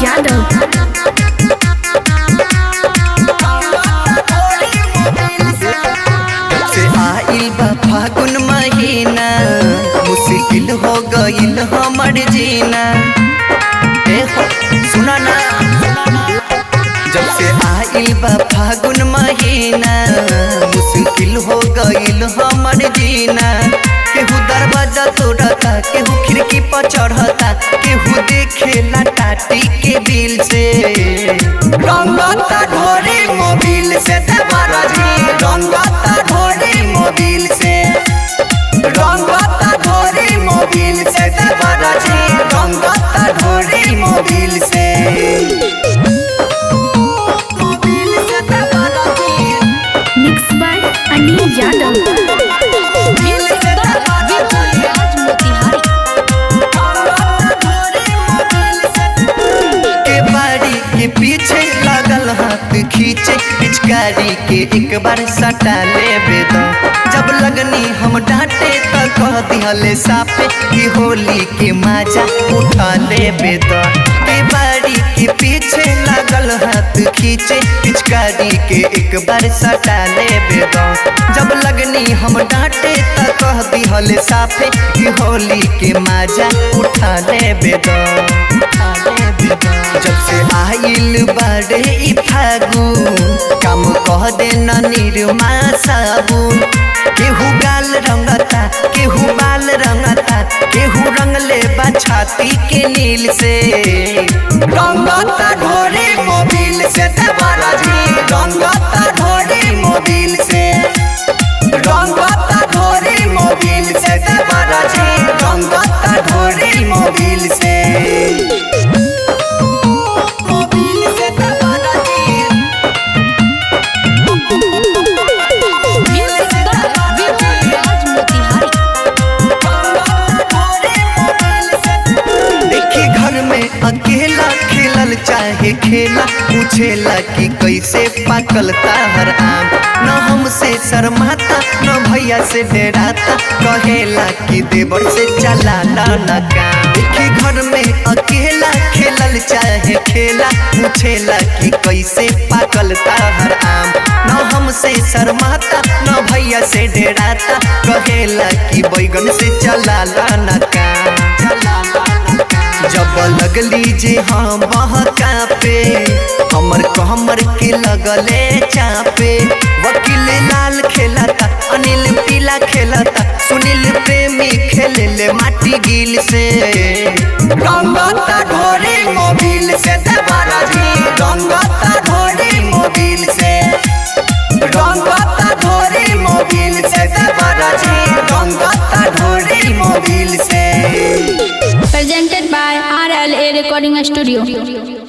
यादव। से आइल बा फागुन महीना, मुश्किल हो गइल हमर जीना। ए हो, सुना ना, जब से आइल बा फागुन महीना, मुश्किल हो गइल हमर जीना। केहू दरवाजा तोड़ता, केहू खिड़की पर चढ़ता, केहू देखेला टाटी के बिल से। रंगता ढोरी मोबिल से देवरा जी, रंगता ढोरी मोबिल से, रंगता ढोरी मोबिल से देवरा जी, रंगता ढोरी मोबिल से। मोबिल से देवरा जी, mix by Anil Yadav. Mobile से देवरा जी, राज मोतिहारी। के बाड़ी के पीछे लागल हाथ खींचे, पिचकारी के एक बार सटा ले बेद। जब लगनी हम डांटे त कह दिहले साफे कि होली के मजा उठा ले बेद। के बाड़ी के पीछे लागल हाथ खींचे, पिचकारी के एक बार सटा ले बेद। जब लगनी हम डांटे त कह दिहले साफे कि होली के मजा उठा ले बेद, उठा ले बेद। जब से आइल बाड़े ई फागुन, काम कह देना निरमा साबुन। केहू गाल रंगता, केहू बाल रंगता, केहू रंगले बा छाती के नील से। रंगता ढोरी मोबिल से देवरा जी, रंगता ढोरी मोबिल से, रंगता ढोरी मोबिल से देवरा जी, रंगता ढोरी मोबिल से। मोबिल से देवरा जी, म्यूजिक बाय राज मोतिहारी। देखी घर में अकेला खेलल चाहे खेला, पूछेला कि कैसे पाकल ताहर आम। न हमसे शर्माता, न भैया से डराता, कहेला कि देवर से चला ला न काम। देखी घर में अकेला खेलल चाहे खेला, पूछेला कि कैसे पाकल ताहर आम। न हमसे शर्माता, न भैया से डराता, कहेला कि बैगन से चला ला न काम, चला ला न काम। जब लगली जे हम बहकापे, हमर कमर के लगले चापे। वकील लाल खेलता, अनिल पीला खेलता, सुनील प्रेमी खेले ले माटी गिल से। रंगता ढोरी मोबिल से देवरा जी, रंगता ढोरी मोबिल से, रंगता ढोरी मोबिल से देवरा जी, रंगता ढोरी मोबिल से। Presented by RLA Recording Studio.